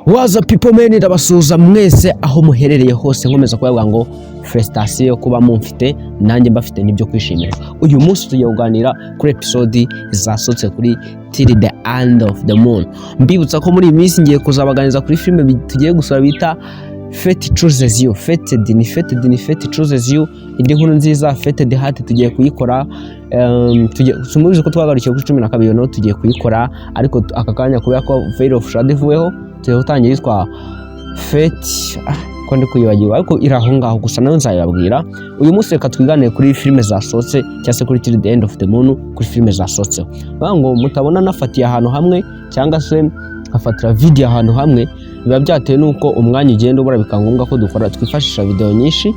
What's up, people men? Ndabasuhuza mwese aho muherereye hose, nkomeza kubabwira ngo félicitations yo kuba mumfite, nanjye mbafite n'ibyo kwishimira. Uyu munsi tugiye kuganira kuri episode zasohotse kuri Till the End of the Moon. Mbibutsa ko muri iyi minsi ngiye kuzabaganiriza kuri filime tugiye gusura bita Fate Chooses You. Fated ni Fated, ni Fate Chooses You. Indi nkuru nziza, Fated Heart, tugiye kuyikora. Tugiye tumubizi ko twagarukiye kuri 12, no tugiye kuyikora, ariko aka kanya kubera ko Veil of Shadow ivuyeho, tugiye gutangira yitwa Fate, ko ndi kuyibagiwe, ariko iri aho ngaho gusa, nayo nzayibabwira. Uyu munsi reka twiganire kuri filime zasohotse, cyangwa se kuri Till the End of the Moon, kuri filime zasohotseho. Bavuga ngo mutabona nafatiye ahantu hamwe cyangwa se nkafatira video ahantu hamwe, biba byatewe n'uko umwanya ugenda ubura, bikaba ngombwa ko dukora twifashisha video nyinshi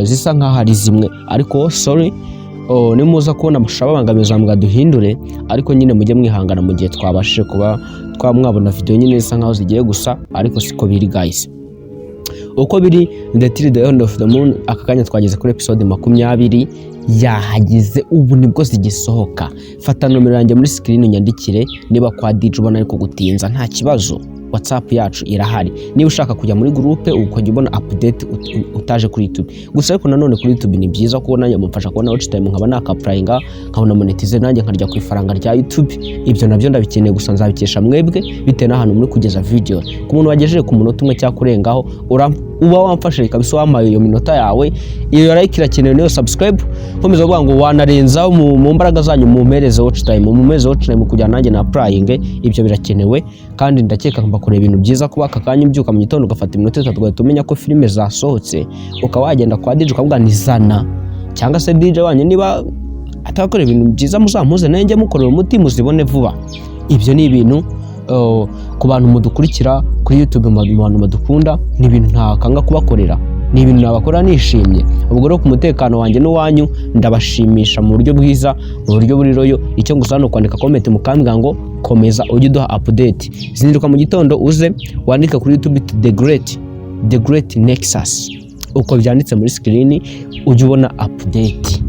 zisa nk'aho ari zimwe. Ariko sorry, oh, nimuza kubona amashusho ababangamiza mbwa duhindure, ariko nyine mujye mwihangana mu gihe twabashije kuba twamwabona video nyine zisa nkaho zigiye gusa, ariko siko biri, guys. Uko biri, the Till the End of the Moon, aka kanya twageze kuri episode 20 yahageze, ubu nibwo zigisohoka. Fata nomero yanjye muri screen unyandikire niba kwa DJ ubona ariko gutinza, nta kibazo, WhatsApp yacu irahari. Niba ushaka kujya muri groupe ukajya ubona update utaje kuri YouTube gusa, ariko nanone kuri YouTube ni byiza kuko nanjye mumfasha kubona watch time, nkaba naka-applyinga nkabona monetize, nanjye nkarya ku ifaranga rya YouTube. Ibyo nabyo ndabikeneye, gusa nzabikesha mwebwe bitewe n'ahantu muri kugeza video. Ku muntu wagejeje ku munota umwe cyangwa kurengaho, uba wamfashije kabisa, wampaye iyo minota yawe. Iyo like irakenewe, niyo subscribe. Nkomeza kuvuga ngo wanarenzaho mu mbaraga zanyu, mumpereze watch time, mumpereze watch time kugira nanjye na applying. Ibyo birakenewe kandi ndakeka mbakorera ibintu byiza, kuba aka kanya ubyuka mu gitondo ugafata iminota 3 ugahita umenya ko filime zasohotse, ukaba wagenda kwa DJ ukavuga ni zana, cyangwa se DJ wanyu niba atakora ibintu byiza muzampuze nanjye mukorera umuti muzibone vuba. Ibyo ni ibintu ku bantu mudukurikira kuri YouTube, mu bantu badukunda, ni ibintu ntakanga kubakorera, ni ibintu nabakora nishimye. Ubwo rero ku mutekano wanjye n'uwanyu, ndabashimisha mu buryo bwiza, mu buryo buri royo. Icyo gusa ni ukwandika comment mukambwira ngo komeza ujye uduha update. Zinduka mu gitondo uze wandike kuri YouTube The Great Nexus uko byanditse muri screen, ujye ubona update.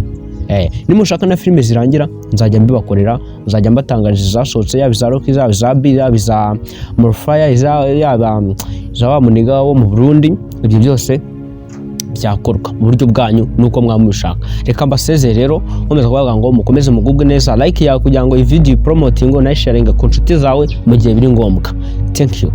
Nimushaka na filime zirangira nzajya mbibakorera, nzajya mbatangariza izasohotse, yaba iza Rocky, yaba iza B, yaba iza Morfire, yaba iza wa muniga wo mu Burundi. Ibyo byose byakorwa mu buryo bwanyu nuko mwamubishaka. Reka mbasezere rero, nkomeza kubavuga ngo mukomeze mugubwe neza. Like yawe kugira ngo iyi video promoting, unayisharinga ku nshuti zawe mu gihe biri ngombwa. Thank you.